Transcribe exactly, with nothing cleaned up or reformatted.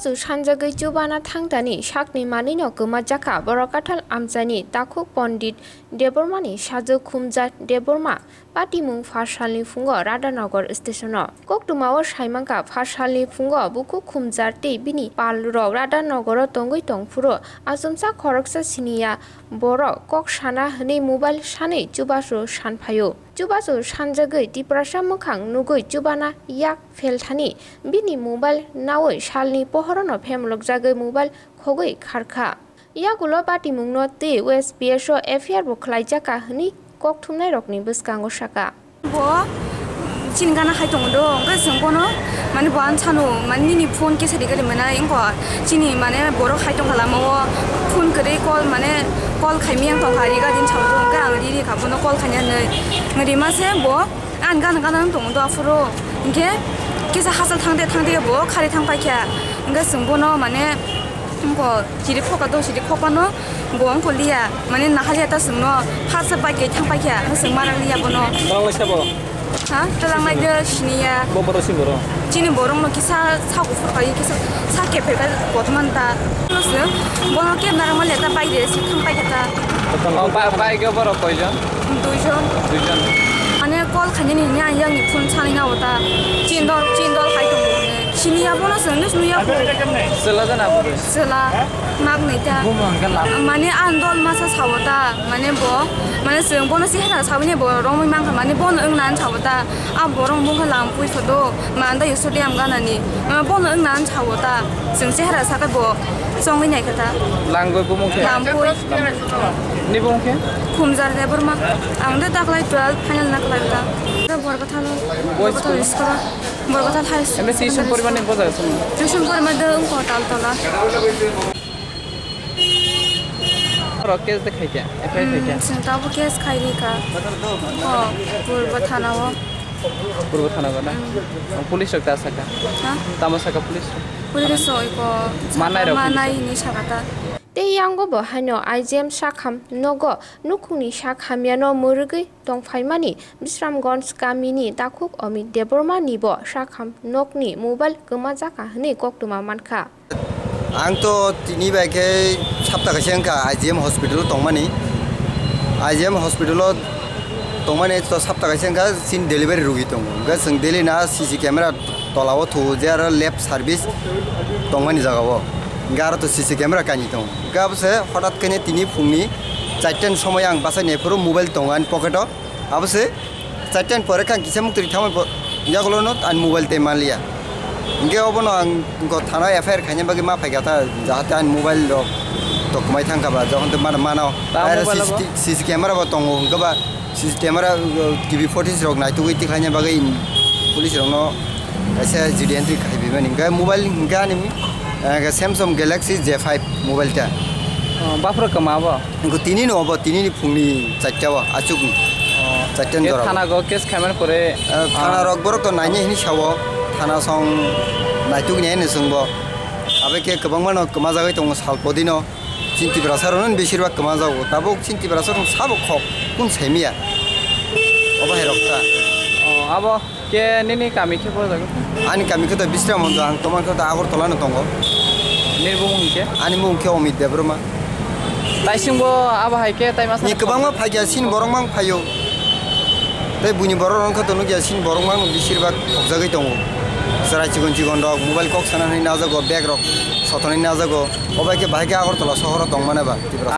Chubachu sanjagwi chubana thangtani sakni manwino kwmajakha Borok Kathal amchaini takhuk Pondit Debbarmani sajwk Khumjar Debbarma patimung pha salni phungo Radhanagar stationo. Koktwmao saimankha pha salni phungo bukhuk Khumjar tei bini palrok Radhanagaro tongwi tongphuru achomsa khoroksa siniya borok kok sana hwnwi mobile sanwi chubachu sanphaio. Chubachu sanjagwi Tiprasa mwkhang nugwi chubana yak phelthani bini mobile naui salni pohorono phemlokjagwi mobile khogwi kharkha. Yagulo patimungno tei U S P S o F I R bo khlaijakha hwnwi kokthumnairokni bwskango sakha. Bo chini gana hai tongo do, hwnkhe chwng bono, mane, bo ang sano, mane, nini phone kisa rikha ri mwnai, wngkha chini, mane, borok hai tongkha lama o, phone kwrwi call, mane, call khai miyang tongkha, rikha din sabo do, hwnkhe ang ri rikha bono call khaina hinwi. Rima se bo ang gana gana wng tongo do aphuru, hwnkhe kisa hachal thangde thangde bo khari thang paikha, hwnkhe chwng bono, mane, wngkha. Chiri khoka do, chiri khokmano bo wngkha liya, mane naha liya ta chwngno, pharsa bike kai thang paikha, chwng marak liya bono. Borok lai sabo? Ha? Twlang lai do siniya. Bo borok si borok? Chini borok no kisa sa kuphur kai, kisa sa kepher kai kothman ta. Bono se, bono kep narak ma liya ta bike de si thang paikha ta. Oh, ba-, bike o borok koijon? Duijon. Duijon. Mane call khainani hini ang yang ni phone sanai na ota. Chindol, chindol hai tongo hini. Siniya bono chwng nw siniya bo. Chwla jana bo. Chwla. Mak nai ta. Mane ang dol masa sawo ta. Mane bo. Mane chwng bono si hera sawi ne bo romwi mankha. Mane bono wng nan sawo ta. A borok bungkha lam pui photo. Manda yusu de am gana ni. Bono wng nan sawo ta. Chwng se hera sakai bo. Chongwi nai kha ta. Langoi bumung khe? Lampui. Ni bumung khe? Khumjar Debbarma. Ang de taklai twelve final na klai ta. Borkathalo. Boys Borkathalo school. School. Borkathal High School. Eme tuition poribar ni boja sung. Tuition poribar de wngkha Taltola. Oro case de khai khe, F I R khai khe. Hmm, chwng tabo case khai ri kha. Oh, Purba thana o. Purba thana o na? Hmm. Ang police rok ta saka. Ha? Tamo saka police rok? Police rok iko manai rok manai police rok. Hini saka ta. Tei yango bo haino I G M sakham nogo nukhungni sak hamyano mwrwgwi tongphaimani Bisramganj kamini takhuk Amit Debbarma nibo sakham nokni mobile kwmajakha hwnwi koktwma mankha. Ang to tini bai khe sapta kaisa wngkha I G M hospital o tongmani. I G M hospital o tongmani to sapta kaisa wngkha, chini delivery rugwi tongo. Hwnkhe chwng daily na C C camera tola o thuo je aro lab service tongmani jaga o. Hwnkhe aro to C C camera kainwi tongo. Hwnkhe abo se hothat khe tini phungni charta ni somoi ang bachai naiphuru mobile tongo ani pocket o. Abo se charta ni pore khe ang kisa muktwi thangmani po-, yagulo no ani mobile tei manliya. Hwnkhe obono ang wngkha thana o F I R khaina bagwi ma phaikha ta, jahate ani mobile rok to kwmai thangkha ba, jokhon tei mano mano. Ta mobile abo? C C T V, C C camera bo tongo, hwnkhe ba C C camera, uh, T V footage rok naitugwi tikhlaina bagwi police rokno kaisa G D entry khaibimani. Hwnkhe mobile hwnkhe ani, uh, Samsung Galaxy J five mobile ta. Oh, baphuru kwma abo? Wngkha tini no obo, tini ni phungni charta o, achuk ni. Oh. Charta ni jora o. Thana go case khaimani pore, eh, thana rok borok to naini hini sao, thana song naituk ni hini chwngbo. Abe khe kwbangma no kwmajagwi tongo sal podino. Chini Tiprasa rok no besir bak kwmajago. Tabuk chini Tiprasa rok sabo khok kun saimiya. Obo hai rok ta. Oh, abo Khe nini kami khe bo jaga? Ani kami khe to Bisramganj, ang tomar khe to Agartala no tongo. Nini bumung khe? Ani bumung khe Amit Debbarma. Taisingbo abo hai khe tai masa ni kwbangma phai kha, sini borok mang phaio. Tei buini borok rok khe to nukya, sini borok mang bisir bak khokjagwi tongo. Chwrai chikon chikon rok mobile kok sana hinwi najago, bag rok sotonwi najago. Obo hai khe bahai khe Agartala sohoro tongmani ba Tripura.